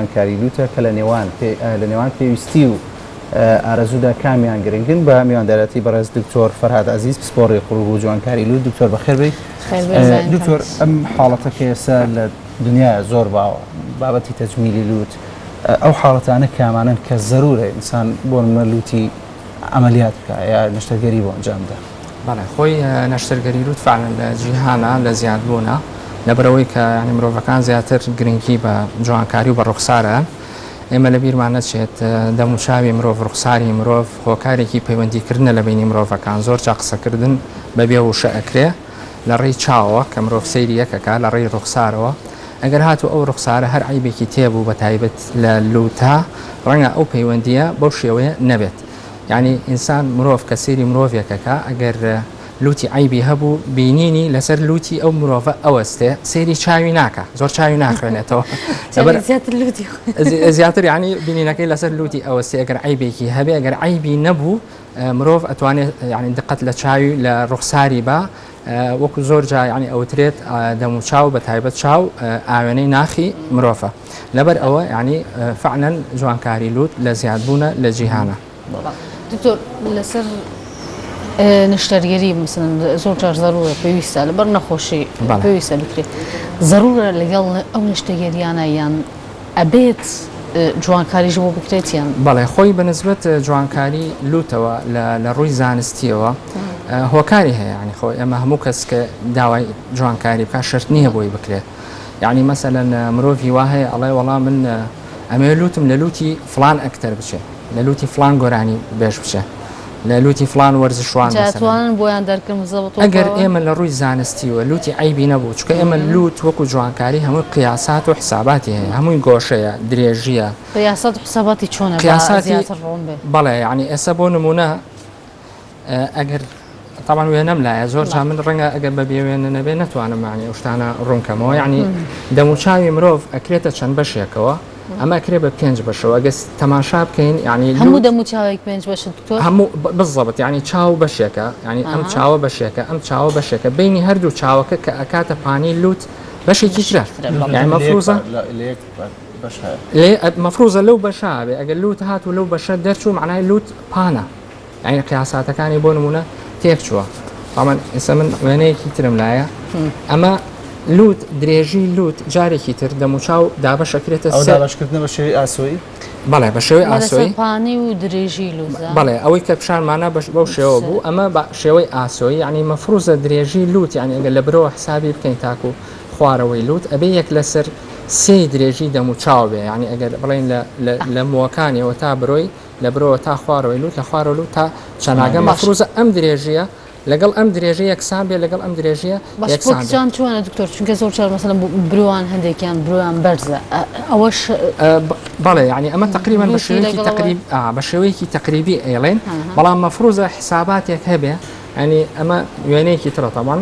جوانکاری لوتە کە لە نێوان لە نێوان پێویستی و ئارەزوودا کامیان گرنگن بە میواندارەتی بەڕێز دکتۆر فەرهاد عەزیز پسپۆڕی قوڕگ و جوانکاری لوت. دکتۆر بەخێر بێی. دکتۆر ئەم حاڵەتە کە ئێستا لە دنیا زۆر باوە بابەتی تەجمیلی لوت ئەو حاڵەتانە کامانەن کە زەرورە ئینسان بۆ نمونە لوتی عەمەلیات بکا یا نەشتەرگەری بۆ ئەنجام بدا؟ بەڵێ خۆی نەشتەرگەری لوت فعلا لە جیهانا لە زیادبوونە لەبەرئەوەی کە یانی مرۆڤەکان زیاتر گرنگی بە جوانکاری و بە ڕوخسارە ئێمە لە بیرمان نەچێت دەموچاوی مرۆڤ ڕوخساری مرۆڤ هۆکارێکی پەیوەندیکردنە لە بینی مرۆڤەکان زۆر جا قسەکردن بەبێ وشە ئەکرێ لە ڕێی چاوەوە کە مرۆڤ سەیری یەکەکە لە ڕێی ڕوخسارەوە ئەگەر هاتوو ئەو ڕوخسارە هەر عەیبێکی تێبوو بە تایبەت لە لوتا ڕەنگە ئەو پەیوەندیە بەو شێوەیە نەبێت یانی ئینسان مرۆڤ کە سەیری مرۆڤێکەکە ئەگەر لوتی عەیبی هەبوو بینینی لەسەر لوتی ئەو مرۆڤە ئەوەستێ سەیری چاوی ناکا زۆر چاوی ناخوێنێتەوە لەبەر زیاتر لوتی زیاتر یانی بینینەکەی لەسەر لوتی ئەوەستێ ئەگەر عەیبێکی هەبێ ئەگەر عەیبی نەبوو مرۆڤ ئەتوانێت یانی دقەت لە چاوی لە ڕوخساری با وەکو زۆر جا یانی ئەوترێت دەموچاو بە تایبەت چاو ئاوێنەی ناخی مرۆڤە لەبەر ئەوە یانی فعلا جوانکاری لوت لە زیادبوونە لە جیهانە. دکتۆر لەسەر نەشتەرگەری مثلەن زۆر جار زەرورە پێویستە لەبەر نەخۆشی پێویستە بکرێت زەرورە لەگەڵ ئەو نەشتەگەریانە یان ئەبێت جوانکاریش بۆ بکرێت یان؟ بەڵێ خۆی بە نسبەت جوانکاری لوتەوە لە ڕووی زانستیەوە هۆکاری هەیە یانی خۆ ئێمە هەموو کەس کە داوای جوانکاری بکات شەرت نییە بۆی بکرێت یعنی مەسەلەن مرۆڤی وا هەیە ئەڵێ وەڵا من ئەمەوێ لوتم لە لوتی فڵان ئەکتەر بچێ لە لوتی فڵان گۆرانی بێژ بچێ لە لوتی فڵان وەرزشوان جا توانن بۆیان دەرکەن بزەبت ئەگەر ئێمە لە ڕووی زانستیوە لوتی عەیبی نەبوو چونکە ئێمە لوت وەکو جوانکاری هەمووی قیاسات و حساباتی هەیە هەمووی گۆشەیە درێژیە قیاسات و حساباتی چۆنە با زیاتر ڕوون بێ بەڵێ یعنی ئێستا بۆ نمونە ئەگەر تاوان وێنەم لایە زۆر جا من ڕەنگە ئەگەر بە بێ وێنە نەبێ نەتوانم معنی ئەو شتانە ڕوونکەمەوە یعنی دەموچاوی مرۆڤ ئەکرێتە چەند بەشێکەوە ئەمە ئەکرێ بە پێنج بەشەوە ئەگەر تەماشا بکەین یعنی هەموو دەموچاوێک پێنج بەشە دکتۆر هەموو بالضبط یعنی چاو بەشێکە یعنی ئەم چاوە بەشێکە ئەم چاوە بەشێکە بینی هەردوو چاوەکە کە ئەکاتە پانی لوت بەشێکی ترە یعنی مەفروزە مەفروزە لەو بەشە بێ ئەگەر لوت هات و لەو بەشە دەرچوو معنای لوت پانە یعنی قیاساتەکانی بۆ نمونە تێک چووە تامان ئێستا من وێنەیەکی ترم لایە ئەمە لوت درێژی لوت جارێکی تر دەموچاو دابەش ئەکرێتە ئەو دابەشکردنە بە شێوەی ئاسۆیی؟ بەڵێ بە شێوەی ئاسۆیی پانی و درێژی لوت بەڵێ ئەوەی کە پیشانمانە بەش بەو شێوە بوو ئەمە بە شێوەی ئاسۆیی یعنی مەفروزە درێژی لوت یعنی ئەگەر لە برەوە حسابی بکەین تاکو خوارەوەی لوت ئەبێ یەک لەسەر سێی درێژی دەموچاو بێ یعنی ئەگەر بڵێین لە لە مووەکانیەوە تا برۆی لە برۆوە تا خوارەوەی لوت لە خوارەوە لوت تا چەناگە مەفروزە ئەم درێژیە لەگەڵ ئەم درێژە یەکسان بێ لەگەڵ ئەم درێژیە باش بۆ یەکسان بێ. کچان چۆنە دکتۆر چونکە زۆر جار مەسەلەن برۆیان هەندێکیان برۆیان بەرزە ئەوەش بەڵێ یعنی ئەمە تقریبا بە لوتی شێوەیەکی لەگەڵ ئەوە تقریب ئا بە شێوەیەکی تقریبی ئەیڵێن بەڵام مەفروزە حساباتێک هەبێ یعنی ئەمە وێنەیەکی ترە تەبعەن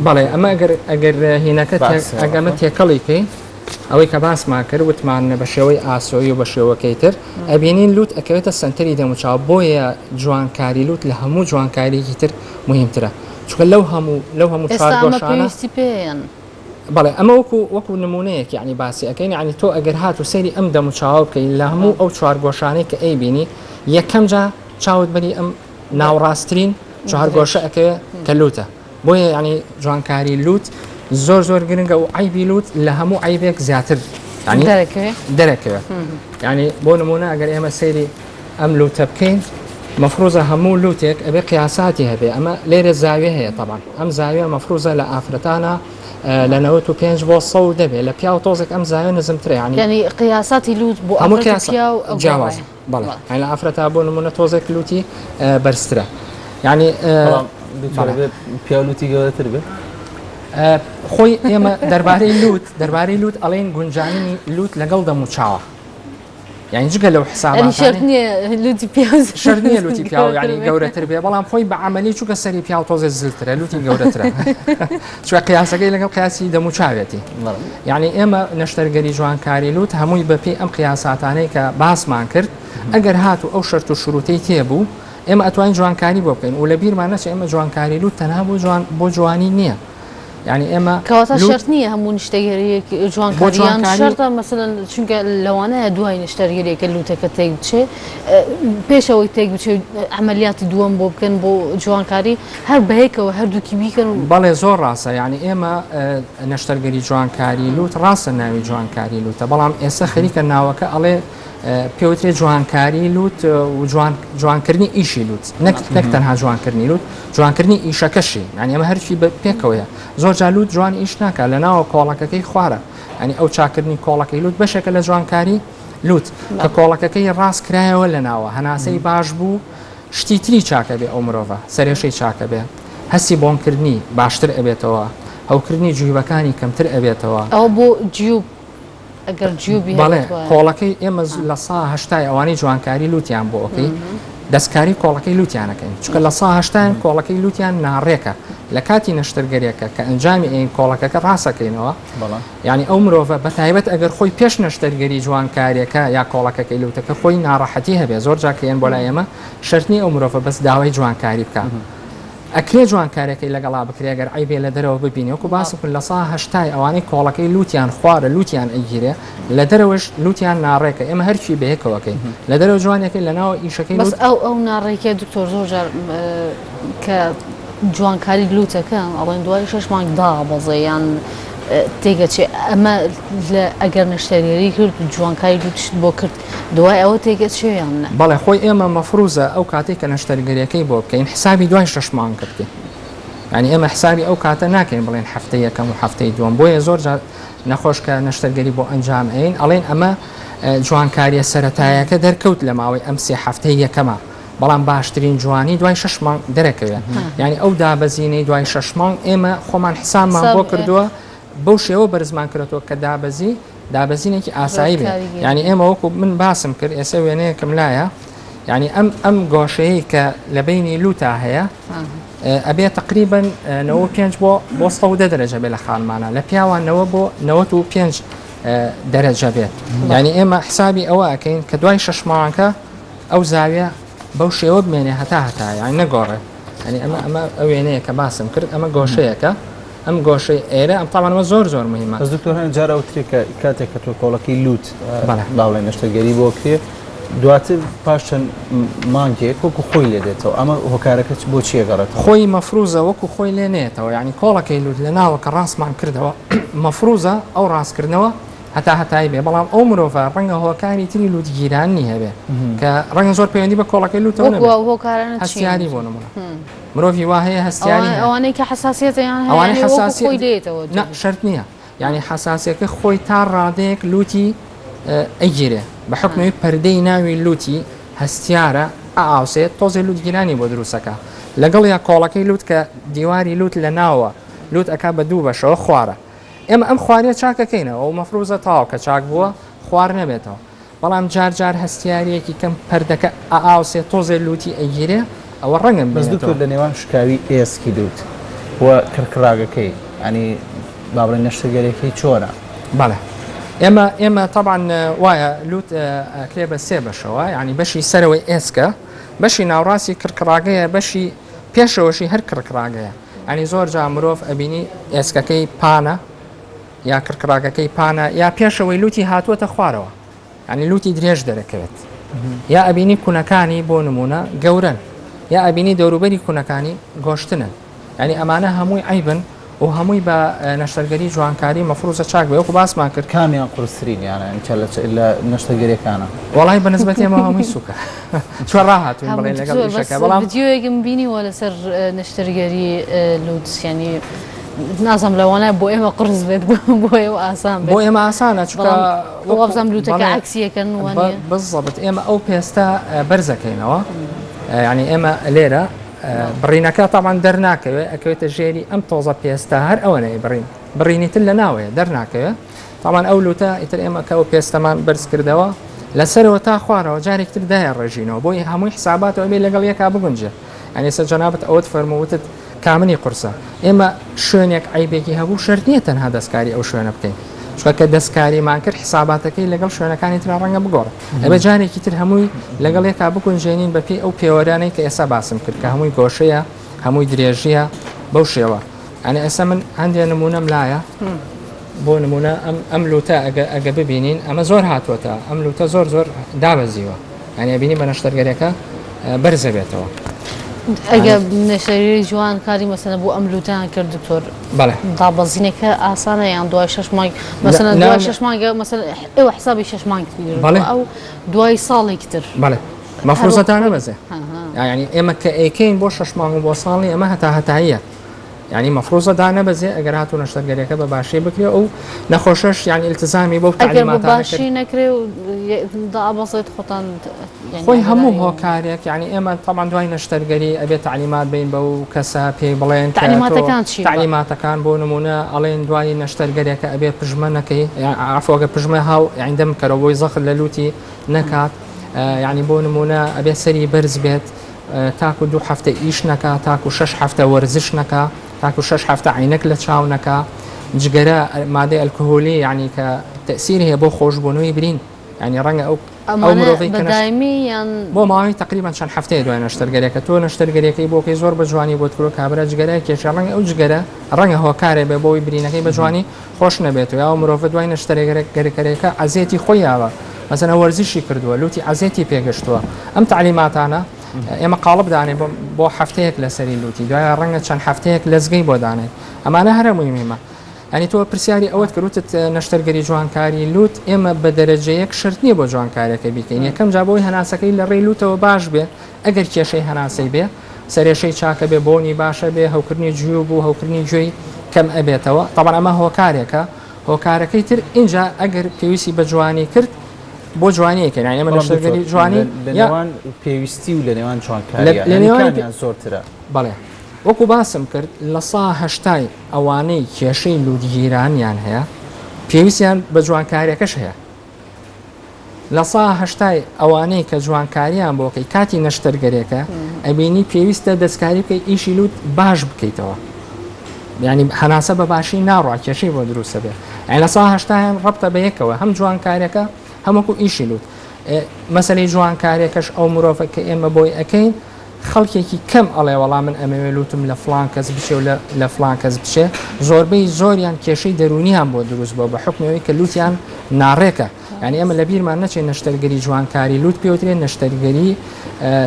بەڵێ ئەمە ئەگەر ئەگەر هینەکە ئەگەمە تێکەڵی کەین ئەوەی کە باسمان کرد وتمان بە شێوەی ئاسۆیی و بە شێوەکەی تر ئەبینین لوت ئەکەوێتە سەنتەری دەموچاو بۆیە جوانکاری لوت لە هەموو جوانکاریەکی تر مهمترە چونکە لەو هەموو لەو هەموو ئێستا ئەمە چوارگۆشانە پێویستی پێیە بەڵێ ئەمە وەکو وەکو نمونەیەک یعنی باسی ئەکەین یعنی تۆ ئەگەر هات و سەیری ئەم دەموچاوە بکەی لە هەموو ئەو چوارگۆشانەی کە ئەیبینی یەکەم جا چاوت بەری ئەم ناوڕاستترین چوارگۆشە ئەکەوێ کە لوتە بۆیە یانی جوانکاری لوت زۆر زۆر گرنگە و عیبی لوت لە هەموو عیبێک زیاتر ینی دەرەکەوێت ینی بۆ نمونە ئەگەر ئێمە سەیری ئەم لوتە بکەین مەفروزە هەموو لوتێک ئەبێ قیاساتی هەبێ ئەمە لێرە زاوێ هەیە تەبان ئەم زاویە مەفروزە لە ئافرەتانە لە 95 بۆ سە دەبێت لە پیاو تۆزێک ئەم زاوێ نزمترە ینی قیاساتی لوت بۆ هەموو جیاواز بەڵێ یانی لە ئافرەتا بۆ نمونە تۆزێک لوتی بەرزترە یعنی پیاو لوتی گەورەتر بێ خۆی ئێمە دەربارەی لوت دەربارەی لوت ئەڵێن گونجانینی لوت لەگەڵ دەم و چاوە یعنی جگە لەو حساباتانەی شەرت نییە لوتی پیاو شەرت نییە لوتی پیاو یعنی گەورەتر بێ بەڵام خۆی بە عەمەلی چونکە سەری پیاو تۆزێ زلترە لوتی گەورەترە چونکە قیاسەکەی لەگەڵ قیاسی دەموچاوێتی یعنی ئێمە نەشتەرگەری جوانکاری لوت هەمووی بەپێی ئەم قیاساتانەی کە باسمان کرد ئەگەر هاتوو ئەو شەرت و شروتەی تێبوو ئێمە ئەتوانین جوانکاری بۆ بکەین و لە بیرمان نەچێ ئێمە جوانکاری لوت تەنها بۆ جوان بۆ جوانی نییە. یانی ئێمە کەواتە شەرت نییە هەموو نشتەگەریەک جوانکاریان شەرتە مەسەلەن چونکە لەوانەیە دوای نشتەرگەریەکە لوتەکە تێک بچێ پێشەوەی تێک بچێ عملیاتی دووەم بۆ بکەن بۆ جوانکاری هەر بەیەکەوە هەردووکی بیکەن و بەڵێ زۆر ڕاستە یعنی ئێمە نەشتەرگەری جوانکاری لوت ڕاستە ناوی جوانکاری لوتە بەڵام ئێستا خەریکە ناوەکە ئەڵێ پێوترێ جوانکاری لوت و جوانکردنی ئیشی لوت نەک نەک تەنها جوانکردنی لوت جوانکردنی ئیشەکەشی یعنی ئەمە هەرچی پێکەوەیە زۆر جار لوت جوان ئیش ناکات لە ناوە کۆڵەکەکەی خوارە ینی ئەو چاکردنی کۆڵەکەی لوت بەشێکە لە جوانکاری لوت کە کۆڵەکەکەی ڕاست کرایەوە لە ناوە هەناسەی باش بوو شتی تری چاکە بێ ئەو مرۆڤە سەرێشەی چاکە بێ هەستی بۆنکردنی باشتر ئەبێتەوە هەوکردنی جیوبەکانی کەمتر ئەبێتەوە ئەو بۆ جیوب ئەگەر جیوبی بەڵێ کۆڵەکەی ئێمە لە سا هەشتای ئەوانەی جوانکاری لوتیان بۆ ئەکەی دەستکاری کۆڵەکەی لوتیانەکەین چونکە لە سا هەشتایان کۆڵەکەی لوتیان ناڕێکە لە کاتی نەشتەرگەریەکە کە ئەنجامی ئەین کۆڵەکەکە ڕاستەکەینەوە یعنی ئەو مرۆڤە بە تایبەت ئەگەر خۆی پێش نەشتەرگەری جوانکاریەکە یا کۆڵەکەکەی لوتەکە خۆی ناڕەحەتی هەبێ زۆر جاکەیەن بۆ لای ئێمە شەرت نییە ئەو مرۆڤە بەس داوای جوانکاری بکە ئەکرێ جوانکاریەکەی لەگەڵا بکرێ گەر عەیبێ لە دەرەوە ببینێ وەکو باسم کرد 80% ئەوانەی کۆڵەکەی لوتیان خوارە لوتیان ئەگیرێ لە دەرەوەش لوتیان ناڕێکە ئێمە هەرچی بەیەکەوەکەین لە دەرەوە جوانەکەی لە ناوە ئیشەکەی بەس ئەو ئەو ناڕێکە دکتۆر زۆر جار کە جوانکاری لوتەکە ئەڵێن دوای شش مانگ دابەزێ یان تێگەچێ ئەمە ئەگەر نەشتەرگەری کرد جوانکاری لوتشت بۆ کرد دوای ئەوە تێکەچێ یان نا؟ بەڵێ خۆی ئێمە مەفروزە ئەو کاتەی کە نەشتەرگەریەکەی بۆ بکەین حسابی دوای شەش مانگە بکەین یانی ئێمە حسابی ئەو کاتە ناکەین بڵێن هەفتەی یەکەم و هەفتەی دووەم بۆیە زۆر جار نەخۆش کە نەشتەرگەری بۆ ئەنجام ئەین ئەڵێن ئەمە جوانکاریە سەرەتایەکە دەرکەوت لە ماوەی ئەم سێ هەفتەی یەکەمە بەڵام باشترین جوانی دوای شەش مانگ دەرەکەوێت یعنی ئەو دابەزینەی دوای شەش مانگ ئێمە خۆمان حسابمان بۆ کردووە بەو شێوە بەرزمان کرێتەوە کە دابەزی دابەزینێکی ئاسایی بێ یعنی ئێمە وەکو من باسم کرد ئێستا وێنەیەکم لایە یعنی ئەم ئەم گۆشەیە کە لە بینی لوتا هەیە ئەبێ تقریبا 95 بۆ بۆ 110 دەرەجە بێ لە خانمانە لە پیاوانەوە بۆ 95 دەرەجە بێت یعنی ئێمە حسابی ئەوە ئەەکەین کە دوای شەش مانگە ئەو زاویە بەو شێوە بمێنێ هەتا هەتا یان نەگۆڕێ یعنی ئەمە ئەمە ئەو وێنەیە کە باسم کرد ئەمە گۆشەیەکە ئەم گۆشەی ئێرە ئەم تاوان ئەمە زۆر زۆر مهمە. بەس دکتۆر هەنێ جار ئەوترێ کە کاتێک کە تۆ کۆڵەکەی لوت بەڵێ. با بڵێین نەشتەرگەری بۆ کرێ دواتر پاش چەند مانگێک وەکو خۆی لێ دێتەوە ئەمە هۆکارەکە بۆ چی ئەگەڕێتەوە؟ خۆی مەفروزە وەکو خۆی لێ نەیەتەوە یانی کۆڵەکەی لوت لە ناوە کە ڕاستمان کردەوە مەفروزە ئەو ڕاستکردنەوە هەتا هەتایی بێ بەڵام ئەو مرۆڤە ڕەنگە هۆکاری تری لوتگیرانی هەبێ کە ڕەنگە زۆر پەیوەندی بە کۆڵەکەی لوتەوە وەکو نەبێ ئەو هۆکارانە چین؟ هەستیاری بۆ نمونە مرۆڤی وا هەیە هەستیاری هەیە. ئەوانەی کە حەساسیەتیان هەیە ئەوانەی یانی وەکو حەساسی خۆی دێتەوە نا شەرت نییە یانی حەساسیەکە خۆی تا ڕادەیەک لوتی ئەگیرێ بە حکومی پەردەی ناوی لوتی هەستیارە ئاوسێت تۆزێ لوت گیرانی بۆ دروستەکە لەگەڵ یا کۆڵەکەی لوت کە دیواری لوت لە ناوە لوت ئەک بە دوو بەشەوە خوارە ئێمە ئەم خواریە چاکەکەینەوە ئەو مەفروزە تاو کە چاک بووە خوار نەبێتەوە بەڵام جار جار هەستیاریەکی کەم پەردەکە ئەئاوسێ تۆزێ لوتی ئەگیرێ ئەوە ڕەنگە بەس دکتۆر بمێنێتەوە. لە نێوان شکاوی ئێسکی لوت و کڕکڕاگەکەی یانی با بڵێین نەشتەرگەریەکەی چۆنە؟ بەڵێ ئێمە ئێمە تەبعەن وایە لوت ئەکرێ بە سێ بەشەوە یانی بەشی سەرەوەی ئێسکە بەشی ناوڕاستی کڕکڕاگەیە بەشی پێشەوەشی هەر کڕکڕاگەیە یانی زۆر جار مرۆڤ ئەبینی ئێسکەکەی پانە یا کڕکڕاکەکەی پانە یا پێشەوەی لوتی هاتووەتە خوارەوە یعنی لوتی درێژ دەرەکەوێت یا ئەبینی کونەکانی بۆ نمونە گەورن یا ئەبینی دەوروبەری کونەکانی گۆشتنن یعنی ئەمانە هەمووی عیبن و هەمووی بە نەشتەرگەری جوانکاری مەفروزە چاک بێ وەکو باسمان کرد کامیان قورسترین یانە لە نەشتەرگەریەکانە؟ وەڵای بە نسبەت ئێمە هەمووی سوکە چۆن ڕاهاتوین بڵێن لەگەڵ ئیشەکە بەڵام ڤیدیۆیەکم بینیوە لەسەر نەشتەرگەری لوت یعنی نازم لەوانە بۆ ئێمە قرس بێت بۆ ئێوە ئاسان بۆ ئێمە ئاسانە چونکە وابزانم لوتەکە عەکسیەکەن بزەبت ئێمە ئەو پێستە بەرزەکەینەوە یعنی ئێمە لێرە بڕینەکە تاوان دەرناکەوێت ئەکەوێتە ژێری ئەم تۆزە پێستە هەر ئەوەنەی بڕین بڕینی تر لە ناوەیە دەرناکەوێت تاوان ئەو لوتە ئیتر ئێمە کە ئەو پێستەمان بەرز کردەوە لەسەرەوە تا خوارەوە جارێکتر دایە ڕێژینەوە بۆی هەمووی حساباتەوە بێ لەگەڵ یەکا بگونجێ یعنی سەر جەنابت ئەوەت فەرمووتت کامنی قورسە ئێمە شوێنێک عەیبێکی هەبوو شەرت نییە تەنها دەستکاری ئەو شوێنە بکەین چونکە کە دەستکاریمان کرد حساباتەکەی لەگەڵ شوێنەکانی ترا ڕەنگە بگۆڕێت ئەبێ جارێکی تر هەمووی لەگەڵ یەکا بگونجێنین بەپێی ئەو پێوەرانەی کە ئێستا باسم کرد کە هەمووی گۆشەیە هەمووی درێژیە بەو شێوە. ئەنی ئێستا من هەندێ نمونەم لایە بۆ نمونە ئەم ئەم لوتە ئەگە ئەگە ببینین ئەمە زۆر هاتووەتە ئەم لوتە زۆر زۆر دابەزیوە یانی ئەبینی بە نەشتەرگەریەکە بەرزە بێتەوە. ئەگە نەشتەرگەری جوان کاری مەسەنە بۆ ئەم لوتیان کرد دکتۆر بەڵێ دابەزینەکە ئاسانە یان دوای شش مانگ مەسەنە دوای شش مانگە مەسەن ئێوە حسابی شش مانگ بەڵێ ئەو دوای ساڵێکی تر بەڵێ مەفروزە تا نەبەزێ یعنی ئێمە کە ئەیکەین بۆ شش مانگ و بۆ ساڵی ئەمە هەتا هەتاییە یانی مەفروزە دانەبەزێ ئەگەر هاتوو نەشتەرگەریەکە بە باشی بکرێ ئەو نەخۆشەش یانی التزامی بەو ئەگەر بە تەعلیماتانە کرد. باشی نەکرێ و دابەزێت خۆتان یانی خۆی هەموو ئاگاداری هۆکارێک یانی ئێمە تەبعەن دوای نەشتەرگەری ئەبێ تەعلیمات بەین بەو کەسە پێی بڵێن کە تۆ تەعلیماتەکان چین بە؟ تەعلیماتەکان بۆ نموونە ئەڵێن دوای نەشتەرگەرێکە ئەبێ پژمە نەکەی یان عەفو ئەگەر پژمە هاو یانی دەم بکەرەوە بۆی زەخت لە لووتی نەکات یانی بۆ نموونە ئەبێ سەری بەرز بێت تاکو دوو هەفتە ئیش نەکا، تاکو شەش هەفتە وەرزش نەکا، تاکو شەش هەفتە عەینەک لە چاو نەکا، جگەرە، مادەی ئەلکهولی یانی کە تەئسیری هەیە بۆ خۆشبوونەوەی برین، یانی ڕەنگە ئەو ئەو ئەمانە مرۆڤەی بە کە نەشت دایمی یان؟ بۆ ماوەی تەقریبەن چەند هەفتەیە دوای نەشتەرگەریەکە تۆ نەشتەرگەریەکەی بۆ کەی زۆر بە جوانی بۆت کردوە کابرا جگەرە کێشێ ڕەنگە ئەو جگەرە ڕەنگە هۆکارێ بێ بۆی برینەکەی بە جوانی خۆش نەبێتەوە یا ئەو مرۆڤە دوای نەشتەرگەرەکە عەزێتی خۆی یاوە مەسەلەن وەرزشی کردووە لوتی عەزێتی پێگەشتووە ئەم تەعلیماتانە ئێمە قاڵب دانێ بۆ هەفتەیەک لەسەری لوتی دوای ڕەنگە چەند هەفتەیەک لەزگەی بۆ دانێن ئەمانە هەرە مهمە ینی تۆ پرسیاری ئەوەت کرد وتت نەشتەرگەری جوانکاری لوت ئێمە بە دەرەجە یەک شەرت نییە بۆ جوانکاریەکە بیکەین یەکەم جا بۆی هەناسەکەی لە ڕێی لوتەوە باش بێ ئەگەر کێشەی هەناسەی بێ سەرێشەی چاکە بێ بۆنی باشە بێ هەوکردنی جیوب و هەوکردنی گوێی کەم ئەبێتەوە تەبعەن ئەمە هۆکارێکە هۆکارەکەی تر ئینجا ئەگەر پێویستی بە جوانی کرد بۆ جوانی ئەکەین یانی ئێمە بەڵام دکتۆر نەشتەرگەری جوانی لە یا نێوان پێویستی و لە نێوان لە جوانکاریە لە یانی نێوانی پێ کامیان زۆرترە؟ بەڵێ وەکو باسم کرد 80%ی ئەوانەی کێشەی لووتگیرانیان هەیە پێویستیان بە جوانکاریەکەش هەیە. 80%ی ئەوانەی کە جوانکاریان بۆ کەی کاتی نەشتەرگەرێکە ئەبینی پێویستە دەستکاری بکەی ئیشی لوت باش بکەیتەوە یعنی هەناسە بە باشی ناڕوا کێشەی بۆ دروستە بێ یعنی 80%یان ڕەبتە بە یەکەوە هەم جوانکارەکە هەمووکو ئیشی لوت مەسەلەی جوانکارێکەش ئەو مرۆڤە کە ئێمە بۆی ئەەکەین خەڵکێکی کەم ئەڵێ وەڵا من ئەمەوێ لوتم لە فڵان کەس بچێ و لە فڵان کەس بچێ، زۆربەی زۆریان کێشەی دەروونیان بۆ دروست بووە بە حوکمی ئەوەی کە لوتیان ناڕێکە، یانی ئێمە لە بیرمان نەچێ نەشتەرگەری جوانکاری لوت پێوترێ نەشتەرگەری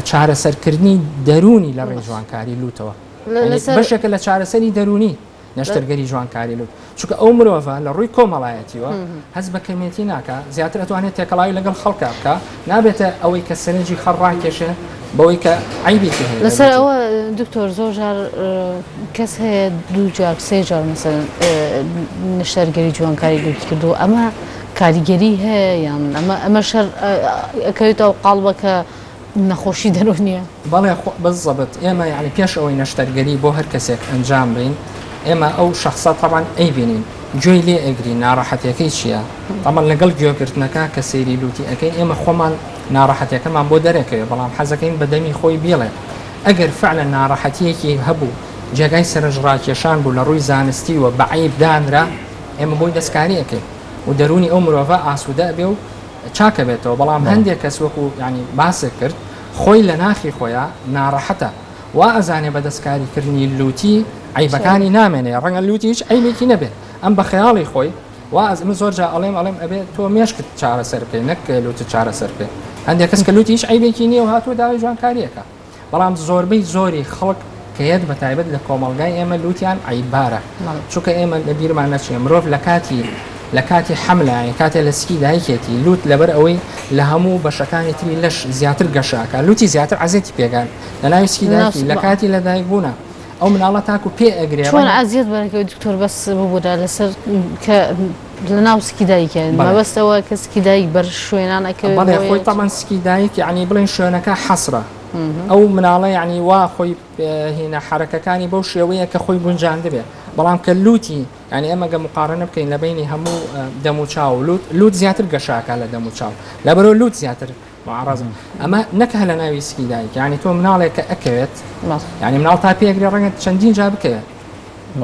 چارەسەرکردنی دەروونی لە ڕێی جوانکاری لوتەوە، یانی بەشێکە لە چارەسەری دەروونی. نەشتەرگەری جوانکاری لوت چونکە ئەو مرۆڤە لە ڕووی کۆمەڵایەتیوە هەست بە کەمێتی ناکا زیاتر ئەتوانێت تێکەڵاوی لەگەڵ خەڵکا بکا نابێتە ئەوەی کە سەرنجی خەڵ ڕاکێشێ بەوەی کە عەیبێکی هەیە لە لەسەر لوتی. ئەوە دکتۆر زۆر جار کەس هەیە دوو جار سێ جار مەسەلەن نەشتەرگەری جوانکاری لوت کردووە ئەمە کاریگەری هەیە یان ئەمە ئەمە شەر ئەکەوێتەوە قاڵبە کە نەخۆشی دەروونیە. بەڵێ خۆ بزەبت ئێمە یانی پێش ئەوەی نەشتەرگەری بۆ هەر کەسێک ئەنجام بەین ئێمە ئەو شەخسە تەبعەن ئەیبینین گوێی لێ ئەگرین ناڕەحەتیەکەی چیە تەبعەن لەگەڵ گوێگرتنەکە کە سەیری لوتی ئەکەین ئێمە خۆمان ناڕەحەتیەکەمان بۆ دەرەکەوێ بەڵام حەزەکەین بە دەمی خۆی بیڵێ ئەگەر فعلەن ناڕەحەتیەکی هەبوو جێگای سەرنج ڕاکێشان بوو لە ڕووی زانستی و بە عەیب دانرا ئێمە بۆی دەستکاری ئەکەین و دەروونی ئەو مرۆڤە ئاسوودە ئەبێ و چاکەبێتەوە بەڵام هەندێک کەس وەکو یانی باست کرد خۆی لە ناخی خۆیا ناڕەحەتە وا ئەزانێ بە دەستکاری کردنی لوتی عەیبەکانی نامێنێ ڕەنگە لوتی هیچ عەیبێکی نەبێ ئەم بە خەیاڵی خۆی وا ئەز من زۆر جا ئەڵێم ئەڵێم ئەبێ تۆ مێشکت چارەسەر بکەی نەک لوتت چارەسەر بکەی هەندێک کەس کە لوتی هیچ عەیبێکی نییە و هاتووە داوای جوانکاریەکە بەڵام زۆربەی زۆری خەڵک کە یەت بە تایبەت لە کۆمەڵگای ئێمە لوتیان عەیببارە چونکە ئێمە لە بیرمان نەچێ مرۆڤ لە کاتی لە کاتی حەملە یانی کاتێ لە سکی دایکێتی لوت لەبەر ئەوەی لە هەموو بەشەکانی تری لەش زیاتر گەشاکە لوتی زیاتر عەزێتی پێگان لە ناوی سکی دایکی لە کاتی لە دایک بوونە ئەو مناڵە تاکو پێ ئەگرێ چۆن ئازیەت بەرەکەوێت دکتۆر بەس ببورە لەسەر کە لە ناو سکی دایکە مەبەست ئەوە کە سکی دایک بەر شوێنان ئەکەوێت بەڵێ خۆی تەمان سکی دایک یعنی بڵێن شوێنەکە حەسرە ئەو مناڵە یعنی وا خۆی هینە حرەکەکانی بەو شێوەیە کە خۆی گونجاندبێ بەڵام کە لوتی یعنی ئێمە گە مقارنە بکەین لە بینی هەموو دەموچاو لوت لوت زیاتر گەشاکە لە دەموچاو لەبەرەوە لوت زیاتر معڕەزە ئەمە نەک هەر لە ناوی سکی دایک یعنی تۆ مناڵێک کە ئەکەوێت یعنی مناڵ تا پێگرێ ڕەنگە چەندین جار بکەوێت.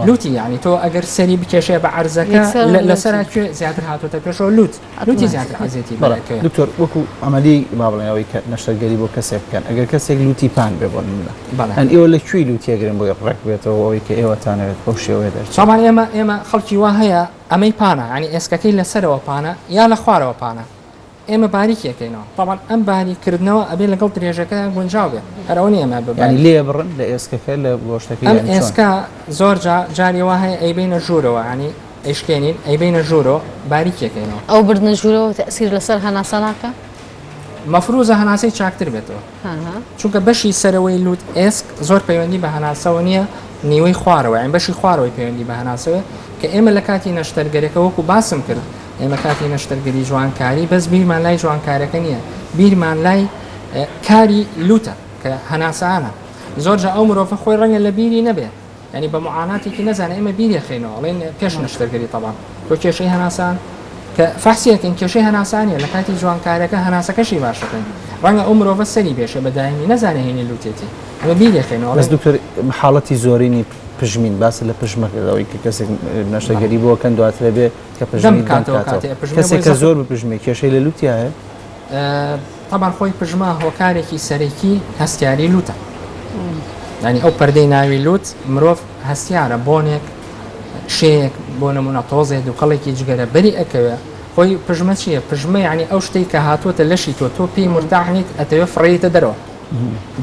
لوتی یعنی تۆ ئەگەر سەری بکێشێ بە عەرزەکە لەسەر کوێ زیاتر هاتۆتە پێشەوە لوت لوتی زیاتر عەزێتی بەرەکەوێت. دکتۆر وەکو عەمەلی با بڵێن ئەوەی کە نەشتەرگەری بۆ کەسێک بکەن ئەگەر کەسێک لوتی پان بێ بۆ نمونە هەن ئێوە لە کوێی لوتی ئەگرن بۆی ڕێک بێتەوە ئەوەی کە ئێوەتانەوێت بەو شێوەیە دەرچێت؟ تەبعەن ئێمە ئێمە خەڵکی وا هەیە ئەمەی پانە یعنی ئێسکەکەی لەسەرەوە پانە یا لە خوارەوە پانە ئێمە باریکی ئەکەینەوە تەبعەن ئەم باریک کردنەوە ئەبێ لەگەڵ درێژەکە گونجاو بێ هەر ئەوە نیە ئێمە بە یانی لێ بڕن لە ئێسکەکە لە گۆشتەکەی ئەم ئێسکە زۆر جا جاری وا هەیە ئەیبەینە ژوورەوە یانی ئەیشکێنین ئەیبەینە ژوورەوە باریکی ئەکەینەوە. ئەو بردنە ژوورەوە تەئسیر لەسەر هەناسە ناکا؟ مەفروزە هەناسەی چاکتر بێتەوە چونکە بەشی سەرەوەی لوت ئێسک زۆر پەیوەندی بە هەناسەوە نییە نیوەی خوارەوە یان بەشی خوارەوەی پەیوەندی بە هەناسەوە کە ئێمە لە کاتی نەشتەرگەرەکە وەکو باسم کرد ئێمە کاتی نەشتەرگەری جوانکاری بەس بیرمان لای جوانکارەکە نییە بیرمان لای کاری لوتە کە هەناسانە زۆرجا ئەو مرۆڤە خۆی ڕەنگە لە بیری نەبێ ینی بە معاناتێکی نەزانە ئێمە بیری خینەوە ئەڵێن پێش نەشتەرگەری تەبان تۆ کێشەی هەناسان کە فەحسیەکەین کێشەی هەناسانیە لە کاتی جوانکارەکە هەناسەکەشی باشەکەین ڕەنگە ئەو مرۆڤە سەری بێشێ بە دایمی نەزانێ هینی لوتێتی ئەمە بیری خینەوە بەس دکتۆر حاڵەتی زۆرینی پژمین باست لە پژمە کرد ئەوەی کە کەسێک نەشتەرگەری بۆ کەن دواترە بێ کە پژمین دەم کاتەوە کەسێک کە زۆر بپژمێ کێشەی لە لوتیا هەیە؟ تەبعەن خۆی پژمە هۆکارێکی سەرەکی هەستیاری لوتە یعنی ئەو پەردەی ناوی لوت مرۆڤ هەستیارە بۆنێک شەیەک بۆ نمونە تۆزێ دووکەڵێکی جگەرە بەری ئەکەوێ خۆی پژمە چییە پژمە یعنی ئەو شتێک کە هاتووەتە لەشی تۆ تۆ پێی مرتاح نیت ئەتەوێ فڕێیتە دەرەوە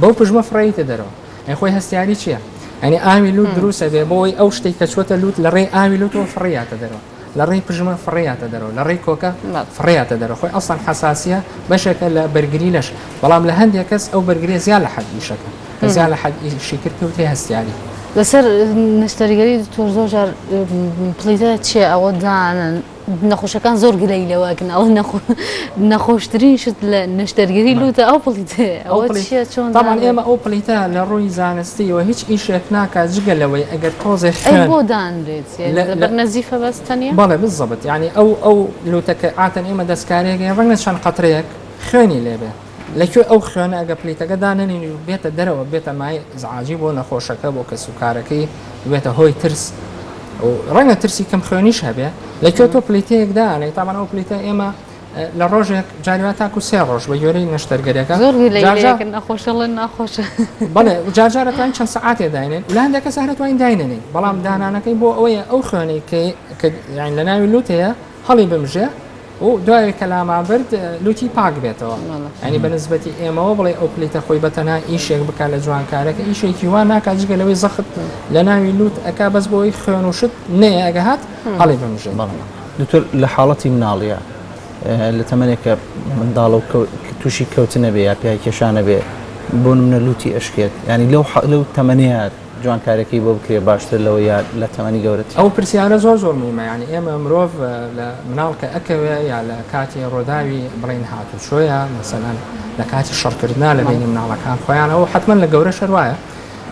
بەو پژمە فڕێیتە دەرەوە ئەی خۆی هەستیاری چییە؟ ئەنی ئاوی لوت دروستە بێ بۆی ئەو شتێک کە چوەتە لوت لە ڕێی ئاوی لوتەوە فڕیاتە دەرەوە لە ڕێی پژمە فڕیاتە دەرەوە لە ڕێی کۆکە فڕیاتە دەرەوە خۆی ئەسڵەن حەساسیە بەشێکە لە بەرگری لەش بەڵام لە هەندێک کەس ئەو بەرگریە زیاد لە حەد ئیشەکە کە زیاد لە حەد ئیشی کرد پێوترێ هەستیاری. لەسەر نەشتەرگەری دکتۆر زۆر جار پڵیتە چیە ئەوە دانن نەخۆشەکان زۆر گلەیی لەوە ئەکەن ئەڵێن نەخۆشترین شت لە نەشتەرگەری لوتە ئەو پڵیتەیە ئەوە چیە چۆن تاوان ئێمە ئەو پڵیتە لە ڕووی زانستیەوە هیچ ئیشێک ناکات جگە لەوەی ئەگەر تۆزێ خوێن بۆ دانرێت لەبەر نەزیفە بەس تەنیا بەڵێ بالضبط یعنی ئەو ئەو لوتەکە عاتەن ئێمە دەستکارێک ڕەنگە چەند قەترەیەک خوێنی لێبێ لە کوێ ئەو خوێنە ئەگە پلیتەکە دانەنین و بێتە دەرەوە بێتە مای ئیزعاجی بۆ نەخۆشەکە بۆ کەسوکارەکەی ببێتە هۆی ترس و ڕەنگە ترسی کەم خوێنیش هەبێ لە کوێ تۆ پلیتەیەک دانێ تامان ئەو پلیتە ئێمە لە ڕۆژێک جاریوا تاکو سێ ڕۆژ بە گوێرەی نەشتەرگەریەکە زۆر نەخۆشەڵێن ناخۆشە بەڵێ جارجارە توانین چەند سەعاتێ داینێن لە هەندێک کەس هەر توانین داینێنین بەڵام دانانەکەی بۆ ئەوەیە ئەو خوێنەی کە یان لە ناوی لوت هەیە هەڵی بمژێ و دوای کە لامان برد لوتی پاک بێتەوە ینی بە نسبەتی ئێمەوە بڵێ ئەو پلیتە خۆی بە تەنها ئیشێک بکات لە جوانکارەکە ئیشێکی وا ناکات جگە لەوەی زەخت لە ناوی لوت ئەک بەس بۆی خوێن و شت نەیە ئەگە هات هەڵی بمژێ. دکتۆر لە حاڵەتی مناڵیە لە تەمەنێک کە منداڵە و تووشی کەوتنە بێ یا پیاکێشانە بێ بۆ نمونە لوتی ئەشکێت ینی لەو لەو تەمەنەیە جوانکاریەکەی بۆ بکرێ باشترە لەوە یا لە تەمەنی گەورەتر؟ ئەو پرسیارە زۆر زۆر مهمە یانی ئێمە مرۆڤ لە مناڵ کە ئەکەوێ یا لە کاتی ڕۆداوی بڵین هاتوچۆیە مەسەلەن لە کاتی شەڕکردنا لە بینی مناڵەکان خۆیان ئەو حتمما لە گەورە شەر وایە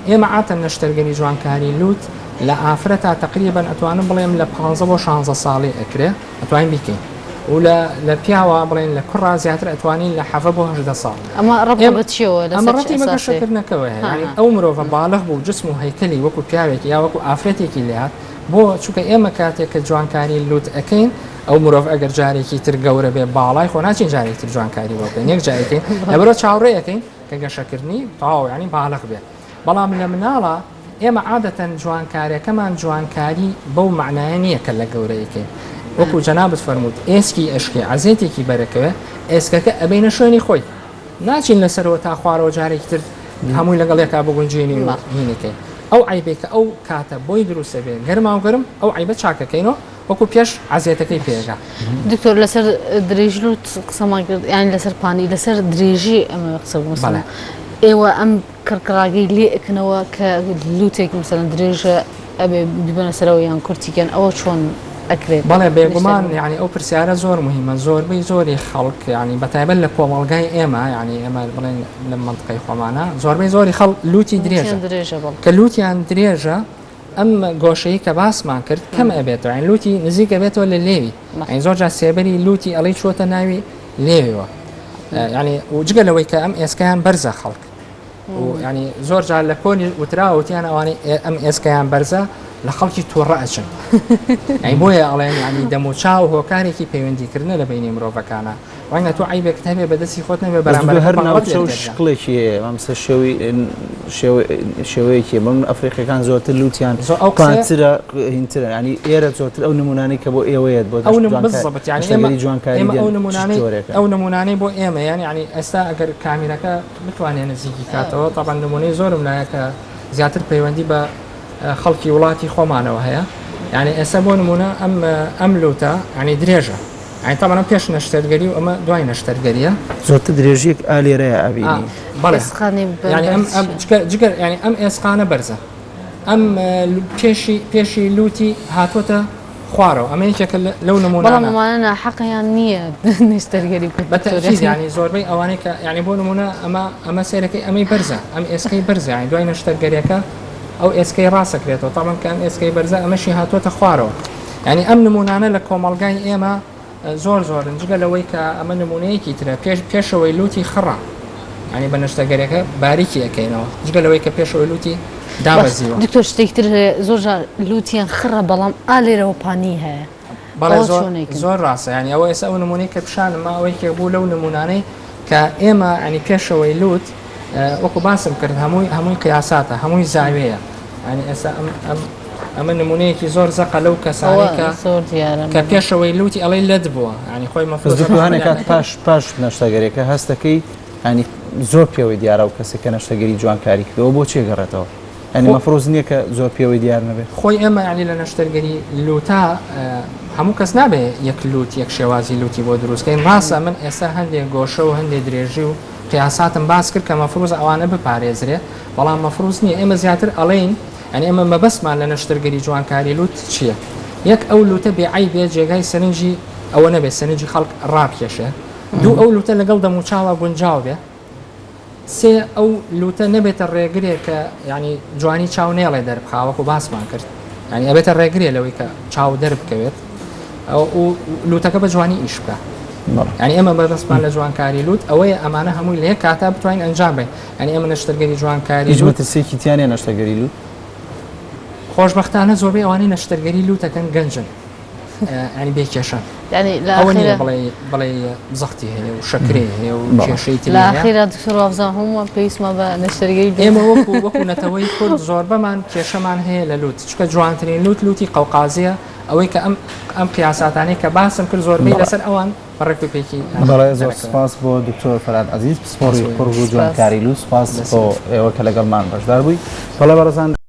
ئێمە عاتەن نەشتەرگەری جوانکاری لوت لە ئافرەتا تقریبا ئەتوانم بڵێم لە 15 بۆ 16 ساڵی ئەکرێ ئەتوانین بیکەین و لە لە پیاوە بڵێن لە کوڕا زیاتر ئەتوانین لە حەڤە بۆ 18 ساڵ. ئەمە ڕەبتە بە چیەوە لەسەر ئەمە ڕەبتی بە گەشەکردنەکەوە هەیە یانی ئەو مرۆڤە باڵغ بوو جسم و هەیکەلی وەکو پیاوێک یا وەکو ئافرەتێکی لێهات بۆ چونکە ئێمە کاتێک کە جوانکاری لوت ئەکەین ئەو مرۆڤ ئەگەر جارێکی تر گەورە بێ باڵای خۆ ناچین جارێکی تر جوانکاری بۆ بکەین یەک جارێکین لەبەرەوە چاوەڕێ ئەکەین کە گەشەکردنی تەواو یانی باڵغ بێ بەڵام لە مناڵا ئێمە عادەتەن جوانکارەکەمان جوانکاری بەو مەعنایە نییە کە لە گەورە ئەیکەین وەکو جەنابت فەرمووت ئێسکی ئەشکێ عەزێتێکی بەرەکەوێ ئێسکەکە ئەبەینە شوێنی خۆی ناچین لەسەرەوە تا خوارەوە جارێکی تر هەمووی لەگەڵ یەکا بگونجێنین و هینەکەین ئەو عەیبەی کە ئەو کاتە بۆی دروستە بێ گەرما و گەرم ئەو عەیبە چاکەکەینەوە وەکو پێش عەزێتەکەی پێگا. دکتۆر لەسەر درێژی لوت قسەمان کرد یان لەسەر پانی لەسەر درێژی ئەمە قسە بکەم ئێوە ئەم کڕکڕاگەی لێ ئەکەنەوە کە لوتێک مەسەلەن درێژە ئەبێ بیبەنە سەرەوە یان کورتی کەن ئەوە چۆن ئەکرێت؟ بەڵێ بێگومان یانی ئەو پرسیارە زۆر مهمە زۆربەی زۆری خەڵک یانی بەتایبەت لە کۆمەڵگای ئێمە یانی ئێمە بڵێن لە مەنتقەی خۆمانە زۆربەی زۆری خەڵک لوتی درێژە درێژە بەڵێ. کە لوتیان درێژە ئەم گۆشەی کە باسمان کرد کەم ئەبێتەوە یانی لوتی نزیک ئەبێتەوە لە لێوی یانی زۆر جار سێبەری لوتی ئەڵێی چووەتە ناوی لێویەوە یانی و جگە لەوەی کە ئەم ئێسکیان بەرزە خەڵک و ینی زۆر جار لە کۆنی وترا وتیان ئەوانەی ئەم ئێسکیان بەرزە لە خەڵکی تووڕە ئەچن. یانی بۆیە ئەڵێن یانی دەموچاو هۆکارێکی پەیوەندیکردنە لە بەینی مرۆڤەکانە. ڕەنگە تۆ عەیبێکت هەبێ بە دەستی خۆت نەبێ بەس دکتۆر بەرامبەرەکە هەر بە غەڵەت ناوچە و لێت تێبگا. شکڵێکی هەیە مامۆستا شێوەی شێوەی شێوەیەکی هەیە بەم ئەفریقیەکان زۆرتر لوتیان زۆر ئەو قسەیە پانترە هینترە یانی ئێرە زۆرتر ئەو نمونانەی کە بۆ ئێوەیەت بۆ ئەو دەشت نم جوانکار بالضبط یانی ئێمە نەشتەرگەری جوانکاری ئێمە دێن ئەو چ نمونانەی جۆرێکە؟ ئەو نمونانەی بۆ ئێمە یان یانی ئێستا ئەگەر کامیرەکە بتوانێ نزیکی کاتەوە تەبعەن نمونەی زۆرم لایە کە زیاتر پەیوەندی بە خەڵکی وڵاتی خۆمانەوە هەیە یعنی ئێستا بۆ نمونە ئەم ئەم لوتە یعنی درێژە یعنی تەبعەن ئەم پێش نەشتەرگەری و ئەمە دوای نەشتەرگەریە زۆرتر درێژیەک ئا لێرەیە ئەبینی بەڵێ ئێسقانی یعنی ئەم ئەم جگە جگە یعنی ئەم ئێسقانە بەرزە ئەم پێشی پێشی لوتی هاتووەتە خوارەوە ئەمە یەکێکە لەو نمونانە. بەڵام ئەمانە ناحەقیان نییە نەشتەرگەری بکەن بە تەئکید یانی زۆربەی ئەوانەی کە یانی بۆ نمونە ئەمە ئەمە سێرەکەی ئەمەی بەرزە ئەم ئێسکەی بەرزە یانی دوای نەشتەرگەریەکە ئەو ئێسکەی ڕاستەکرێتەوە تاڵم کە ئەم ئێسکەی بەرزە ئەمەشی هاتووەتە خوارەوە یانی ئەم نمونانە لە کۆمەڵگای ئێمە زۆر زۆرن جگە لەوەی کە ئەمە نمونەیەکی ترە پێش پێشەوەی لوتی خڕە ینی بە نەشتەگەرەکە باریکی ئەەکەینەوە جگە لەوەی کە پێشەوەی لوتی دابەزیوە. دکتۆر شتێکی تر هەیە زۆر جار لوتیان خڕە بەڵام ئا لێرەوە پانی هەیە بەڵێ ئەوە زۆر چۆنێکن؟ زۆر ڕاستە یانی ئەوە ئێستا ئەو نمونەی کە پیشانم ما ئەوەی کە بوو لەو نمونانەی کە ئێمە ینی پێشەوەی لوت وەکو باسم کرد هەمووی هەمووی قیاساتە هەمووی زاوێیە ینی ئێستا ئەم ئەم ئەمە نمونەیەکی زۆر زەقە لەو کەسانەی ئەوە کە زۆر دیارە کە پێشەوەی لوتی ئەڵێی لەت بووە ینی خۆی بەس مەفروزە دکتۆر هەنێ بە کات پاش پاش نەشتەگەریەکە هەستەکەی یانی زۆر پێوەی دیارە ئەو کەسەی کە نەشتەگەری جوانکاری کردووە بۆ چی گەڕێتەوە یانی مەفروز نییە کە زۆر پێوەی دیار نەبێت خۆی ئێمە یانی لە نەشتەرگەری لوتا هەموو کەس نابێ یەک لوت یەک شێوازی لوتی بۆ دروستکەین ڕاستە من ئێستا هەندێک گۆشە و هەندێک درێژی و قیاساتم باس کرد کە مەفروز ئەوانە بپارێزرێ بەڵام مەفروز نییە ئێمە زیاتر ئەڵێین یانی ئێمە مەبەستمان لە نەشتەرگەری جوانکاری لوت چییە یەک ئەو لوتە بێ عەیبێ جێگای سەرنجی ئەوە نەبێت سەرنجی خەڵک ڕابکێشێ دوو ئەو لوتە لەگەڵ دەموچاوا گونجاو بێ سێ ئەو لوتە نەبێتە ڕێگرێ کە ینی جوانی چاو نێڵێ دەربخا وەکو باسمان کرد ینی ئەبێتە ڕێگرێ لەوەی کە چاو دەربکەوێت ئەو لوتەکە بە جوانی ئیش بکە ینی ئێمە بەدەستمان لە جوانکاری لوت ئەوەیە ئەمانە هەمووی لە یەک کاتا بتوانین ئەنجام بین ینی ئێمە نەشتەرگەری جوانکاری هیچ مەترسیەکی تیا نیە نەشتەرگەری لوت خۆشبەختانە زۆربەی ئەوانەی نەشتەرگەری لوتەکەن گەنجن ینی بێ کێشە یعنی لە ئەوە نییە ئاخیرا بڵێ بڵێ زەختی هەیە و شەکرەی هەیە و بەڵێ. کێشەی تری لە هەیە ئاخیرا دکتۆر وابزانم هەموومان پێویستمان بە نەشتەرگەری لوت ئێمە وەکو وەکو نەتەوەی کورد زۆربەمان کێشەمان هەیە لە لوت چونکە جوانترین لوت لوتی قەوقازیە ئەوەی کە ئەم ئەم قیاساتانەی کە باسم کرد زۆربەی بەڵێ. لەسەر ئەوان بە ڕێک و پێکی بەڵێ زۆر دەرەکەوێت. سپاس بۆ دکتۆر فەرهاد عەزیز پسپۆڕی سپاس. قوڕگ و جوانکاری لوت سپاس دەست بۆ ئێوە کە لەگەڵمان بەشدار بووی بەڵێ بەڕێزان.